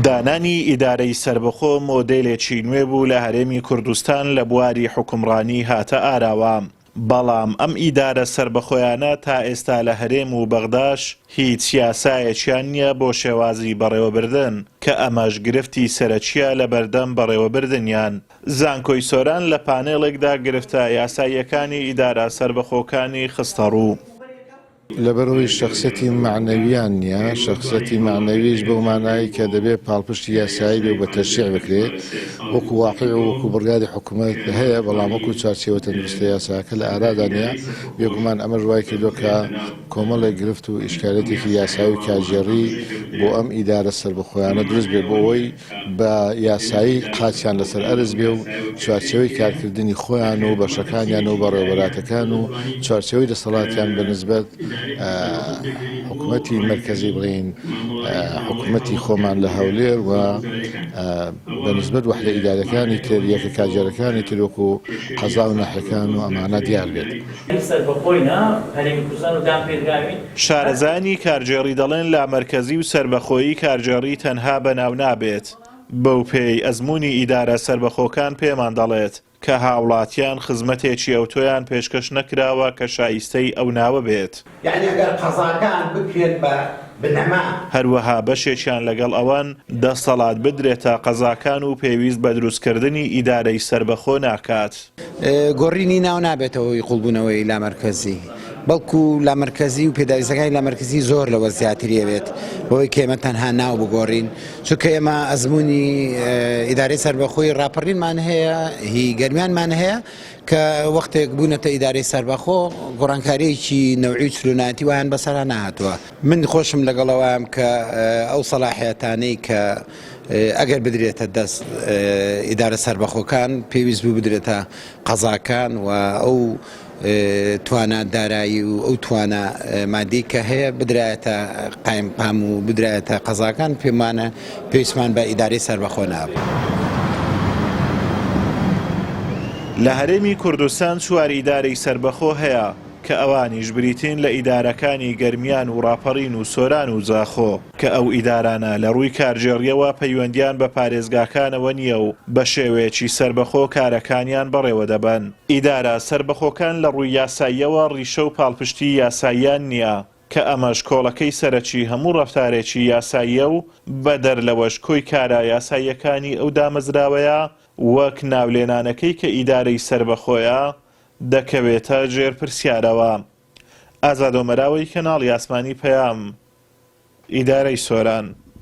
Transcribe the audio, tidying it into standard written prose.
دانانی ئیدارەی سەربەخۆ مۆدێلێکی نوێ بوو لە هەرێمی کوردستان لە بواری حوکمڕانی هاتە ئاراوە، بەڵام ئەم ئیدارە سەربەخۆیانە تا ئێستا لە هەرێم و بەغداش هیچ یاسایەکیان نییە بۆ شێوازی بەڕێوەبردن، کە ئەمەش گرفتی سەرەکییە لەبەردەم بەڕێوەبردنیان. زانکۆی سۆران لە پانێڵێکدا گرفتە یاساییەکانی ئیدارە سەربەخۆکانی خستەڕوو. لەبەرئەوەی شەخسیەتی مەعنەویان نیە، شەخسیەتی مەعنەویش بەو مانایەی کە دەبێ پاڵپشتی یاسایی بێ و بە تەشریع بکرێ، وەکو واقیع و وەکو بڕیاری حکومەت هەیە، بەڵام وەکو چوارچێوە تەندروستە یاساکە لە ئارادا نیە، بێگومان ئەمەش وای کردوە کە کۆمەڵێک گرفت و ئیشکالیەتێکی یاسایی و کارگێڕی بۆ ئەم ئیدارە سەربەخۆیانە دروست بێ بۆ ئەوەی بە یاسایی قاچیان لەسەر ئەرز بێ و چوارچێوەی کارکردنی خۆیان و بەشەکانیان و بەڕێوەبەراتەکان و چوارچێوەی دەسەڵاتیان بە نسبەت حکومەتی مەرکەزی بڵێین حکومەتی خۆمان لە هەولێر و بە نسبەت وەحدە ئیدارەکانی تر یەکە کارگێڕەکانی تر وەکو قەزا و ناحیەکان و ئەمانە دیار بێت. شارەزایانی کارگێڕی دەڵێن لامەرکەزی و سەربەخۆیی کارگێڕی تەنها بە ناو نابێت، بەو پێیەی ئەزموونی ئیدارە سەربەخۆکان پێمان دەڵێت کە هاوڵاتیان خزمەتێکی ئەوتۆیان پێشکەش نەکراوە کە شایستەی ئەو ناوە بێت. یەعنی ئەگەر قەزاکان بکرێن بە بنەما. هەروەها بەشێکیان لەگەڵ ئەوەن دەستەڵات بدرێتە قەزاکان و پێویست بە دروستکردنی ئیدارەی سەربەخۆ ناکات. گۆڕینی ناو نابێتە هۆی قوڵبوونەوەی لامەرکەزی، بەڵکو لامەرکەزی و پێداویستەکانی لامەرکەزی زۆر لەوە زیاتری ئەوێت بەوەی کە ئێمە تەنها ناو بگۆڕین، چونکە ئێمە ئەزموونی ئیدارەی سەربەخۆی ڕاپەڕینمان هەیە، هی گەرمیانمان هەیە کە وەختێک بوونەتە ئیدارەی سەربەخۆ گۆڕانکارییەکی نەوعی و چلۆنایەتی وایان بەسەرا نەهاتووە. من خۆشم لەگەڵ ئەوەم کە ئەو سەلاحیەتانەی کە ئەگەر بدرێتە دەست ئیدارە سەربەخۆکان پێویست بوو بدرێتە قەزاکان و ئەو توانا دارایی و ئەو توانا مادی کە هەیە بدرایەتە قایمقام و بدرایەتە قەزاکان پێمانە پێویستمان بە ئیدارەی سەربەخۆ نابوو. لە هەرێمی کوردستان چوار ئیدارەی سەربەخۆ هەیە کە ئەوانیش بریتین لە ئیدارەکانی گەرمیان و ڕاپەڕین و سۆران و زاخۆ. کە ئەو ئیدارانە لە ڕووی کارگێڕییەوە پەیوەندییان بە پارێزگاکانەوە نییە و بە شێوەیەکی سەربەخۆ کارەکانیان بەڕێوەدەبەن. ئیدارە سەربەخۆکان لە ڕووی یاساییەوە ڕیشە و پاڵپشتیی یاساییان نییە، کە ئەمەش کۆڵەکەی سەرەکی هەموو ڕەفتارێکی یاساییە و بەدەر لەوەش کۆی کارە یاساییەکانی ئەو دامەزراوەیە وەک ناولێنانەکەی کە ئیدارەی سەربەخۆیە دەکەوێتە ژێر پرسیارەوە. ئازاد ئۆمەراوەی کەناڵی ئاسمانی پەیام. ئیدارەی سۆران.